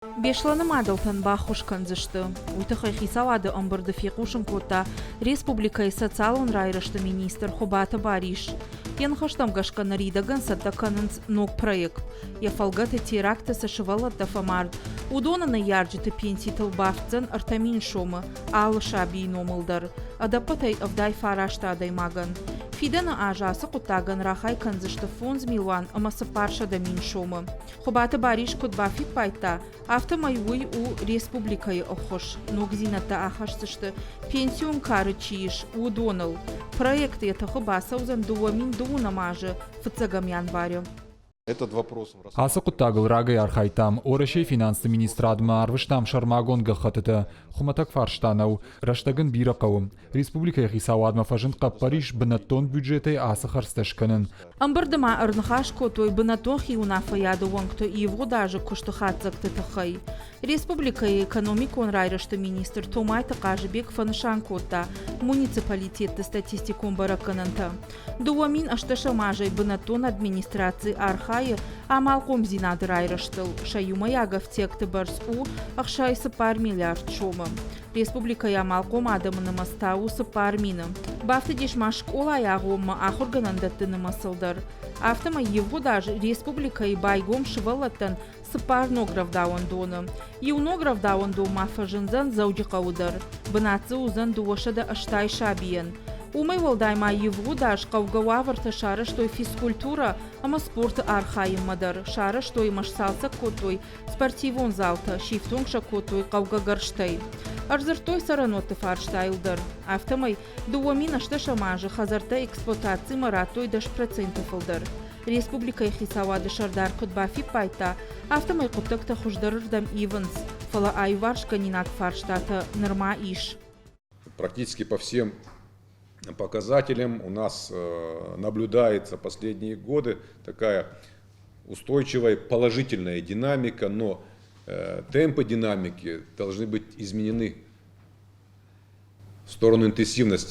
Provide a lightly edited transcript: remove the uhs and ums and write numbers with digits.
Беслӕны мадӕлтӕн баххуыс кӕндзысты. Уый тыххӕй хицауады ӕмбырды фехъусын кодта республикӕйы социалон райрӕзты министр Хуыбаты Барис. Йӕ ныхӕстӕм гӕсгӕ ныридӕгӕн цӕттӕ кӕнынц ног проект. Йӕ фӕлгӕты теракты цы сывӕллӕттӕ фӕмард, уыдоны ныййарджыты пенситыл бафтдзӕн 3000 сомы алы сабийы номыл дӕр, ӕдӕппӕтӕй 79 адӕймагӕн. Фидӕны аз ацы хъуыддагӕн рахай кӕндзысты 5 000 400 000 сомы. Хуыбаты Барис куыд бафиппайдта, афтӕмӕй уый у республикӕйы ӕххуыс. Ногдзинӕдтӕ ахӕсдзысты, пенсион кары чи ис, уыдоныл. Проект йӕ тыхы бацӕудзӕн 2020 азы фыццӕгӕм январы. Ацы хъуыддагыл рагӕй архайдтам. Уӕрӕсейы финансты министрадмӕ арвыстам сӕрмагонд гӕххӕттытӕ. Хуымӕтӕг фарста нӕу, рӕстӕг ын бирӕ хъӕуы. Республикӕйы хицауадмӕ фӕзынд хъӕппӕрис бынӕттон бюджетӕй ацы хӕрдзтӕ скӕнын. Ӕмбырды ма ӕрныхас кодтой бынӕттон хиуынаффӕйады уӕнгты ивгъуыд азы куысты хатдзӕгты тыххӕй. Республикӕйы экономикон райрӕзты министр Томайты Хъазыбег фӕнысан кодта муниципалитетты статистикон бӕрӕггӕнӕнтӕ. 2018 азӕй бынӕттон администраци архайы амалхъомдзинады райрӕзтыл. Сӕ иумӕйаг ӕфтиӕгты бӕрц у 64 миллиард сомы. Республикӕйы амалхъом адӕмы нымӕц та у 4000. Бафтыдис ма скъолайы агъоммӕ ахуыргӕнӕндӕтты нымӕцыл дӕр. Афтӕмӕй ивгъуыд аз республикӕйы байгом сывӕллӕттӕн цыппар ног рӕвдауӕндоны. Иу ног рӕвдауӕндон ма фӕзындзӕн Дзӕуджыхъӕуы дӕр. Бынат дзы уыдзӕн 280 сабийӕн. Уымӕй уӕлдай ма ивгъуыд аз хъӕугӕ уавӕртӕ сарӕзтой физкультурӕ ӕмӕ спорты архайынмӕ дӕр. Сарӕзтой ӕмӕ сцалцӕг кодтой спортивон залтӕ, сифтонг сӕ кодтой хъӕугӕ гӕрзтӕй. Ӕрдзырдтой цӕрӕнуӕтты фарстайыл дӕр. Афтӕмӕй, 2018 азы хӕдзӕрттӕ эксплуатацимӕ радтой 10% фылдӕр. Республикӕйы хицауады сӕрдар куыд бафиппайдта, афтӕмӕй хъуыддӕгтӕ хуыздӕрырдӕм ивынц, фӕлӕ аиуварсгӕнинаг фарстатӕ нырма ис. Практически по всем показателям у нас наблюдается последние годы такая устойчивая положительная динамика, но темпы динамики должны быть изменены в сторону интенсивности.